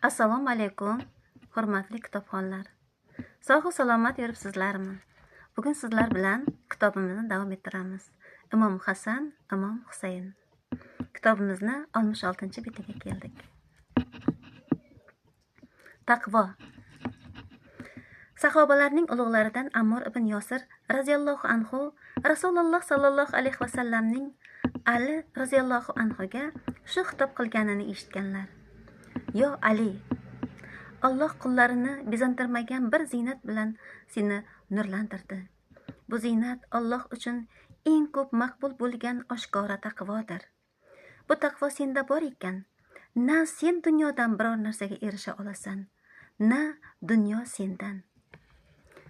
Assalomu alaykum, hurmatli kitobxonlar. Sog' salomat yuribsizlarmi? Bugun sizlar bilan kitobimizni davom ettiramiz. Imom Hasan, Imom Husayn. Kitobimizni 66-betiga keldik. Taqvo. Sahobalarning ulug'laridan Ammor ibn Yosir radhiyallohu anhu Rasululloh sallallohu alayhi vasallamning Ali radhiyallohu anhuga shu xitob qilganini eshitganlar. Yo Ali, Alloh qullarini bezantirmagan bir ziynat bilan seni nurlantirdi. Bu ziynat Alloh uchun eng ko'p maqbul bo'lgan oshkora taqvodir. Bu taqvo senda bor ekan, na sen dunyodan biror narsaga erisha olasan, na dunyo sendan.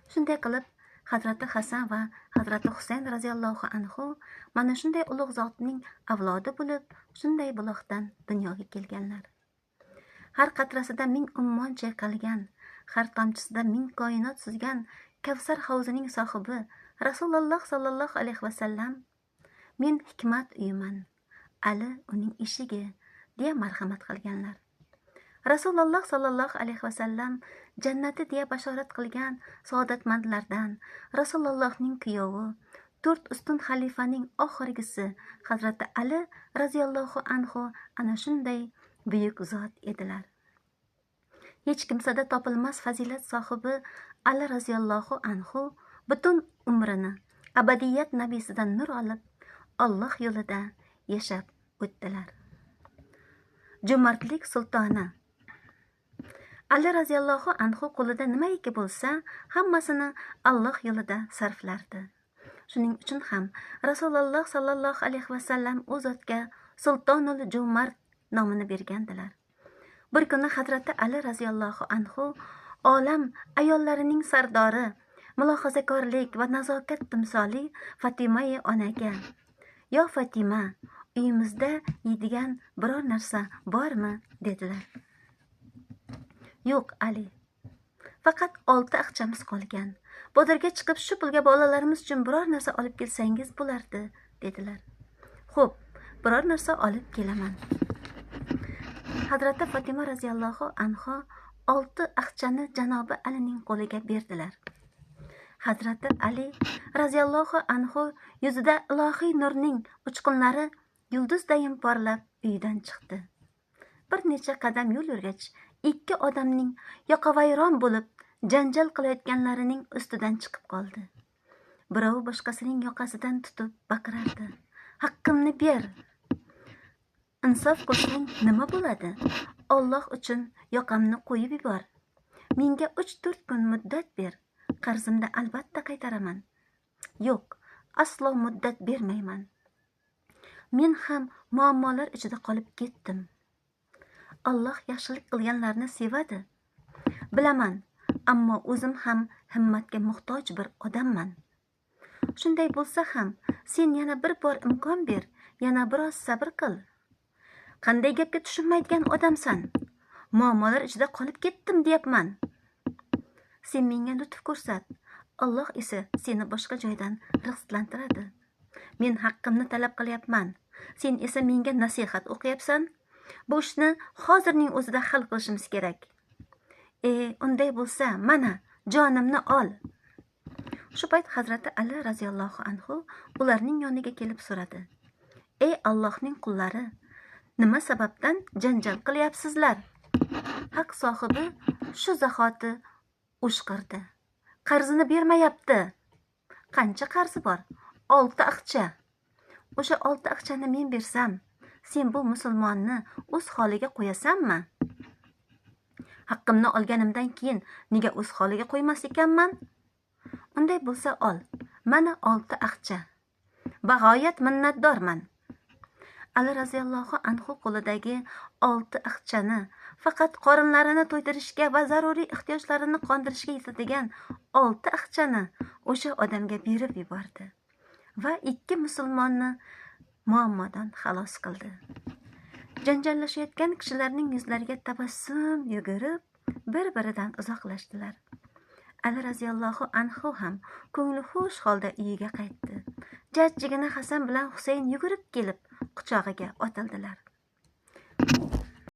Shunday qilib, Hazrati Hasan va Hazrati Husayn radhiyallohu anhu mana shunday ulug' zotning avlodi bo'lib, shunday buloqdan dunyoga kelganlar. Har qatrasida ming ummon chayqalgan, har tomchisida ming koinot suzgan Kavsar havzining sohibi Rasululloh sallallohu alayhi vasallam men hikmat uyiman, Ali uning eshigi deya marhamat qilganlar. Rasululloh sallallohu alayhi vasallam jannati deya bashorat qilgan saodatmandlardan Rasulullohning kuyovi, to'rt ustun xalifaning oxirgisi Hazrati Ali radhiyallohu anhu ana shunday buyuk zot edilar. Hech kimsada topilmas fazilat sohibi Ali radhiyallohu anhu butun umrini abadiyat nabiysidan nur olib, Alloh yo'lida yashab o'tdilar. Jo'mardlik sultoni Ali radhiyallohu anhu qo'lida nimaiki bo'lsa, hammasini Alloh yo'lida sarflardi. Shuning uchun ham Rasululloh sallallohu alayhi vasallam u zotga Sultonul Jo'mard nomini bergandilar. Bir kuni Hazrati Ali radhiyallohu anhu olam ayollarining sardori, mulohazakorlik va nazokat timsoli Fatimai onaga: "Yo Fatima, uyimizda yeydigan biror narsa bormi?" dedilar. "Yo'q Ali, faqat 6 aqchamiz qolgan. Bozorga chiqib shu pulga bolalarimiz uchun biror narsa olib kelsangiz bo'lardi", dedilar. "Xo'p, biror narsa olib kelaman." Hazrati Fatima radhiyallohu anha 6 aqchani janobi Alining qo'liga berdilar. Hazrati Ali radhiyallohu anhu yuzida ilohiy nurning uchqunlari yulduzdayin porlab uydan chiqdi. Bir necha qadam yo'l yurgach, ikki odamning yoqavayron bo'lib janjal qilayotganlarining ustidan chiqib qoldi. Birovi boshqasining yoqasidan tutib baqirardi: "Haqqimni ber! Insof qilsang nima bo'ladi? Alloh uchun yoqamni qo'yib yubor. Menga 3-4 kun muddat ber. Qarzimni albatta qaytaraman." "Yo'q, aslo muddat bermayman. Men ham muammolar ichida qolib ketdim. Alloh yaxshilik qilganlarni sevadi. Bilaman, ammo o'zim ham himmatga muhtoj bir odamman. Shunday bo'lsa ham, sen yana bir bor imkon ber, yana biroz sabr qil. Qanday gapga tushunmaydigan odamsan? Muammolar ichida qolib ketdim deyapman. Sen menga lutf ko'rsat, Alloh esa seni boshqa joydan rizqlantiradi. Men haqqimni talab qilyapman, sen esa menga nasihat o'qiyapsan. Bu ishni hozirning o'zida hal qilishimiz kerak. Unday bo'lsa, mana jonimni ol." Shu payt Hazrati Ali radhiyallohu anhu ularning yoniga kelib so'radi: "Ey Allohning qullari, nima sababdan janjal qilyapsizlar?" Haq sohibi shu zahoti o'shqirdi: "Qarzini bermayapti." "Qancha qarzi bor?" 6 aqcha. "O'sha 6 aqchani men bersam, sen bu musulmonni o'z holiga qo'yasanmi? Haqqimni olganimdan keyin nega o'z holiga qo'ymas ekanman? Unday bo'lsa ol, mana 6 aqcha. Bag'oyat minnatdorman." Ali radhiyallohu anhu qo'lidagi 6 aqchani faqat qorinlarini to'ydirishga va zaruriy ehtiyojlarini qondirishga yetadigan 6 aqchani o'sha odamga berib yubordi va ikki musulmonni muammodan xalos qildi. Janjallashayotgan kishilarning yuzlariga tabassum yugurib, bir-biridan uzoqlashdilar. Ali radhiyallohu anhu ham ko'ngli xush holda uyiga qaytdi. Jajjigina Hasan bilan Husayn yugurib kelib quchog'iga otildilar.